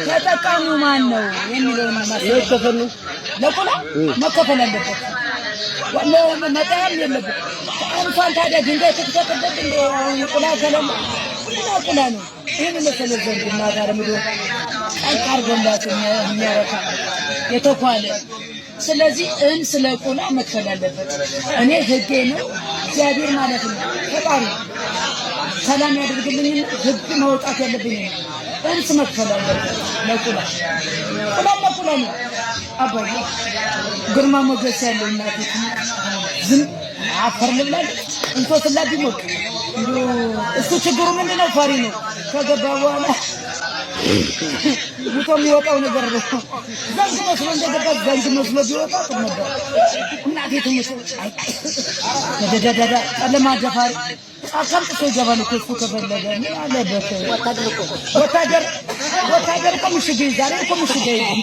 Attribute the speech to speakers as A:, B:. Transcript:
A: ተጠቃሚው ማን ነው የሚለውን
B: መከፈል ነው።
A: ለቁላ መከፈል አለበት። መጣያም የለበት። እንኳን ታዲያ ድንጋይ ትክተትበት እንደ አሁን ቁላ ከሌለ ቁላ ቁላ ነው። ይህን መሰለ ዘንድ እናት አለምዶ ጠንቅ አድርጎላት የሚያረካ የተኳለ። ስለዚህ እን ስለ ቁላ መክፈል አለበት። እኔ ህጌ ነው እግዚአብሔር ማለት ነው ፈጣሪ ሰላም ያደርግልኝና ህግ ማውጣት ያለብኝ ነው። እንስ መክፈል አለበት ለቁላ። ቁላ ለቁላ ነው። አባዬ ግርማ ሞገስ ያለው እናቴ ዝም አፈር ልብላለች እንሶስላ ቢሞቅ እሱ ችግሩ ምንድን ነው? ፈሪ ነው። ከገባ በኋላ ሙቶ የሚወጣው ነገር ነው። ዘንግ መስሎ እንደገባ ዘንግ መስሎ ቢወጣ ጥሩ ነበር። እናቴ ትሙት ደደደደ ጨለማ ደፋሪ ጫካም ጥሶ ይገባል እኮ እሱ ከፈለገ ምን አለበት? ወታደር ወታደር እኮ ምሽግ ይዛል እኮ ምሽግ ይዛል።